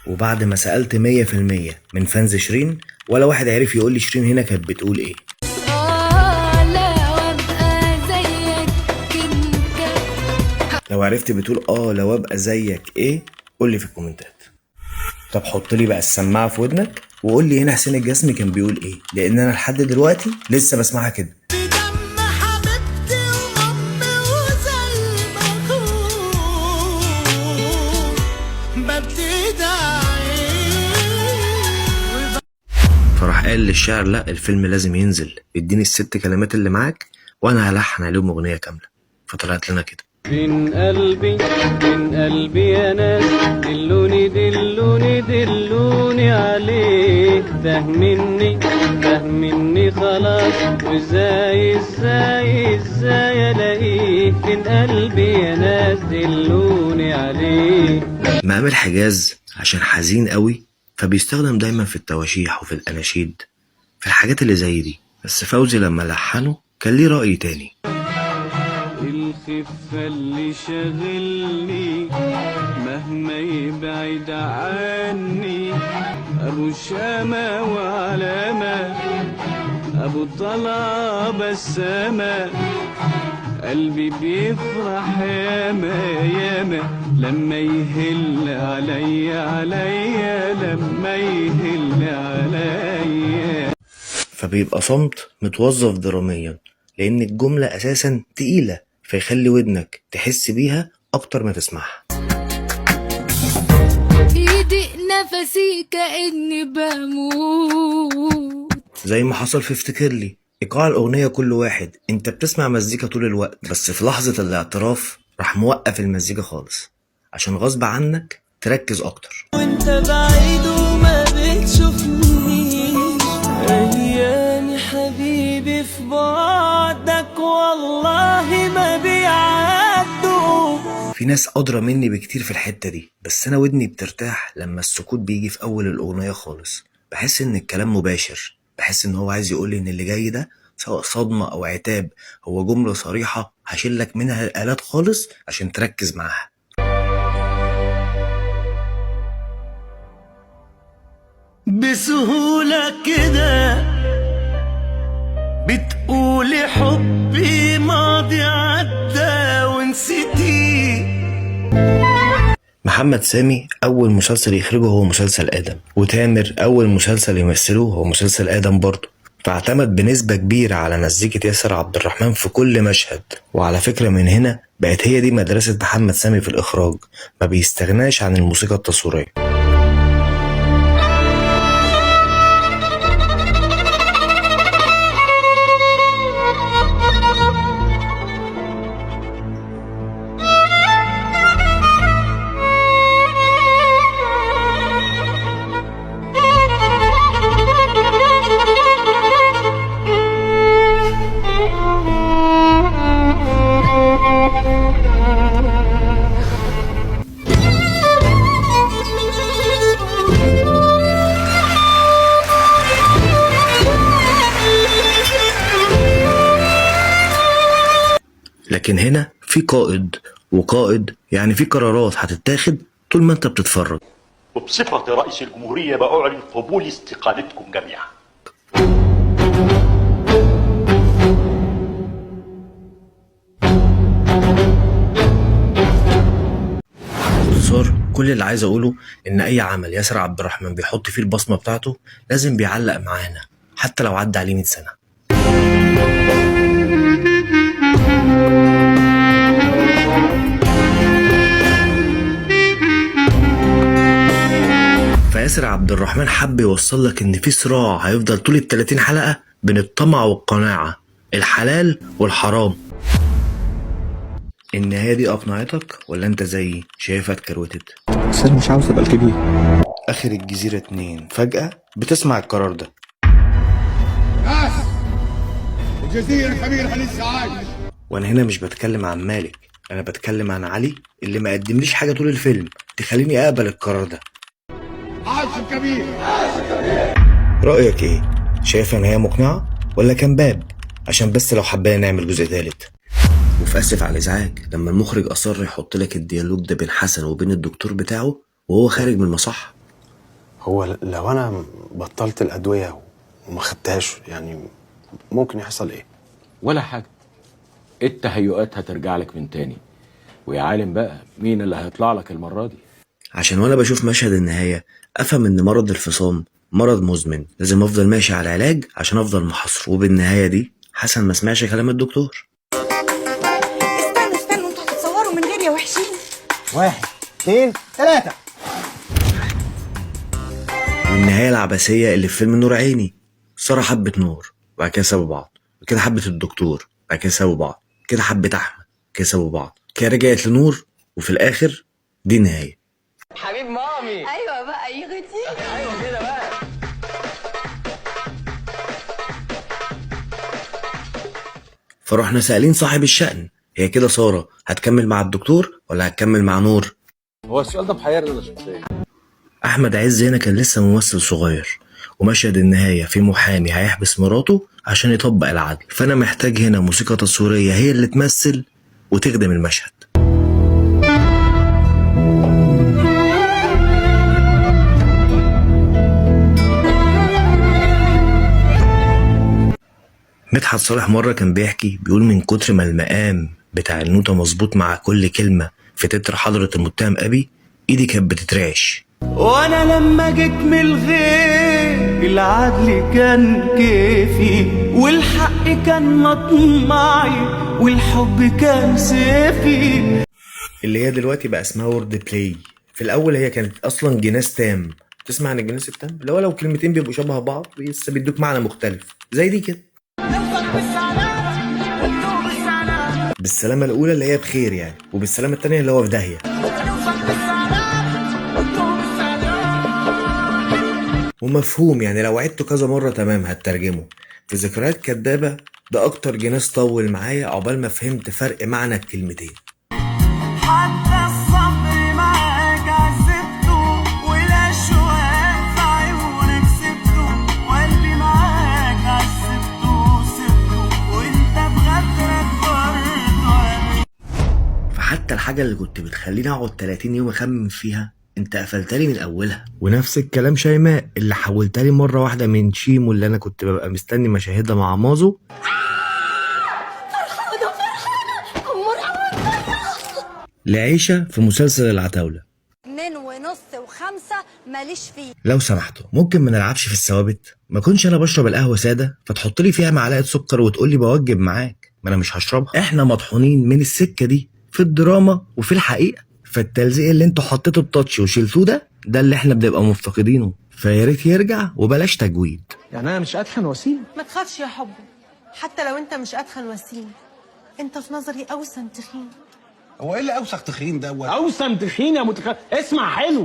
وبعد ما سألت 100% من fans شيرين، ولا واحد عرف يقول لي شيرين هنا كانت بتقول ايه. لا وابقى زيك انت. لو عرفت بتقول لو ابقى زيك ايه، قول لي في الكومنتات. طب حط لي بقى السماعة في ودنك وقول لي هنا حسين الجسمي كان بيقول ايه، لان انا لحد دلوقتي لسه بسمعها كده. بدم حبيبتي وامي وزي ما اخوك ببتدي اعيش. فراح قال للشاعر لا، الفيلم لازم ينزل، اديني الست كلمات اللي معاك وانا هلحن عليهم اغنية كاملة. فطلعت لنا كده. فين قلبي، فين قلبي يا ناس، دلوني دلوني دلوني عليك، فهمني فهمني خلاص، وازاي ازاي ازاي الاقيك، فين قلبي يا ناس دلوني عليك. مقام الحجاز عشان حزين قوي فبيستخدم دايما في التواشيح وفي الاناشيد، في الحاجات اللي زي دي. بس فوزي لما لحنه كان ليه رأي تاني. الخفة اللي شاغلني مهما يبعد عني، أبو شامة وعلامة، أبو طلعة بسامة، قلبي بيفرح ياما ياما لما يهل عليا عليا، لما يهل عليا. فبيبقى صمت متوظف دراميا، لأن الجملة أساسا تقيلة، فيخلي ودنك تحس بيها أكتر ما تسمعها. يضيق نفسي كأني بموت. زي ما حصل في افتكر لي، إيقاع الأغنية كل واحد، أنت بتسمع مزيكا طول الوقت، بس في لحظة الاعتراف راح موقف المزيكا خالص عشان غصب عنك تركز أكتر. وانت بعيد وما بتشوفنيش، ايامي حبيبي في بعدك والله ما بيعدوا. في ناس أدرى مني بكتير في الحتة دي، بس أنا ودني بترتاح لما السكوت بيجي في أول الأغنية خالص. بحس إن الكلام مباشر، بحس إن هو عايز يقولي إن اللي جاي ده سواء صدمة أو عتاب هو جملة صريحة هشيلك منها الآلات خالص عشان تركز معاها. بسهولة كده بتقولي حبي ماضي عدى ونسيتي. محمد سامي أول مسلسل يخرجه هو مسلسل آدم، وتامر أول مسلسل يمثله هو مسلسل آدم برضه، فاعتمد بنسبة كبيرة على مزيكة ياسر عبد الرحمن في كل مشهد. وعلى فكرة من هنا بقت هي دي مدرسة محمد سامي في الإخراج، ما بيستغناش عن الموسيقى التصويرية. لكن هنا في قائد، وقائد يعني في قرارات هتتاخد طول ما انت بتتفرج. وبصفة رئيس الجمهورية بأعلن قبول استقالتكم جميعا. باختصار كل اللي عايز اقوله ان اي عمل ياسر عبد الرحمن بيحط فيه البصمة بتاعته لازم بيعلق معانا حتى لو عدى عليه 100 سنة. فياسر عبد الرحمن حب يوصل لك ان في صراع هيفضل طول ال 30 حلقة بين الطمع والقناعة، الحلال والحرام. النهاية دي أقنعتك ولا أنت زيي شايفها اتكروتت؟ بس أنا مش عاوز أبقى الكبير. آخر الجزيرة 2 فجأة بتسمع القرار ده. بس الجزيرة الكبيرة لسه عايش. وأنا هنا مش بتكلم عن مالك، أنا بتكلم عن علي اللي ما قدمليش حاجة طول الفيلم تخليني أقبل القرار ده. عاش الكبير. رأيك إيه؟ شايفة إن هي مقنعة ولا كان باب عشان بس لو حبينا نعمل جزء تالت؟ وفي آسف على الإزعاج لما المخرج أصر يحط لك الديالوج ده بين حسن وبين الدكتور بتاعه وهو خارج من المصحة. هو لو انا بطلت الادوية وما خدتهاش يعني ممكن يحصل ايه؟ ولا حاجة، التهيؤات هترجع لك من تاني، ويا عالم بقى مين اللي هيطلع لك المرة دي. عشان وانا بشوف مشهد النهاية افهم ان مرض الفصام مرض مزمن، لازم افضل ماشي على العلاج عشان افضل محاصرة. وبالنهاية دي حسن ما سمعش كلام الدكتور. استنوا استنوا، انتوا هتتصوروا من غير يا وحشين. 1 2 3. والنهاية العبثيه اللي في فيلم نور عيني، ساره حبت نور وبعد كده سابوا بعض، وكده حبت الدكتور بعد كده سابوا بعض، كده حبت احمد كده سابوا بعض، كده رجعت لنور، وفي الاخر دي النهاية. حبيب مامي. ايوه بقى يغتي. ايوه كده بقى. فروحنا سائلين صاحب الشأن، هي كده ساره هتكمل مع الدكتور ولا هتكمل مع نور؟ هو السؤال ده محيرني انا شخصيا. احمد عز هنا كان لسه ممثل صغير، ومشهد النهاية في محامي هيحبس مراته عشان يطبق العدل، فانا محتاج هنا موسيقى تصويرية هي اللي تمثل وتخدم المشهد. مدحت صالح مرة كان بيحكي، بيقول من كتر ما المقام بتاع النوتة مظبوط مع كل كلمة في تتر حضرة المتهم أبي، إيدي كانت بتترعش. وانا لما جيت من الغيب العدل كان كيفي، والحق كان مطمعي، والحب كان سيفي. اللي هي دلوقتي بقى اسمها word play. في الأول هي كانت أصلا جناس تام. تسمع عن الجناس التام؟ اللي هو لو كلمتين بيبقوا شبه بعض بس بيدوك معنى مختلف، زي دي كده. بالسلامة الأولى اللي هي بخير يعني، وبالسلامة التانية اللي هو في داهية. ومفهوم يعني لو عدته كذا مرة تمام هترجمه. في ذكريات كدابة ده أكتر جناس طول معايا عقبال ما فهمت فرق معنى الكلمتين. حتى الصبر معاك عذبته، والأشواق في عيونك سبته، وقلبي معاك عذبته وسبته، وانت بغدرك برضه. فحتى الحاجة اللي كنت بتخليني أقعد 30 يوم أخمن فيها انت قفلتلي من اولها. ونفس الكلام شيماء اللي حولتلي مرة واحدة من شيمو اللي انا كنت ببقى مستني مشاهدها مع مازو، فرحانة فرحانة لعيشه في مسلسل العتاوله. 2.5 و5 ماليش فيه. لو سمحتوا ممكن ما نلعبش في الثوابت؟ ما كنتش انا بشرب القهوة ساده فتحط لي فيها معلقه سكر وتقول لي بوجب معاك، ما انا مش هشربها. احنا مطحونين من السكة دي في الدراما وفي الحقيقة، فالتلزيق اللي انتوا حطيتوا التاتش وشلتوه ده اللي احنا بنبقى مفتقدينه، فيا ريت يرجع وبلاش تجويد. يعني انا مش اتخن وسيم؟ ما تخافش يا حبي، حتى لو انت مش اتخن وسيم، انت في نظري اوسم تخين. هو ايه اللي اوسخ تخين دوت؟ اوسم تخين يا متخ، اسمع حلو.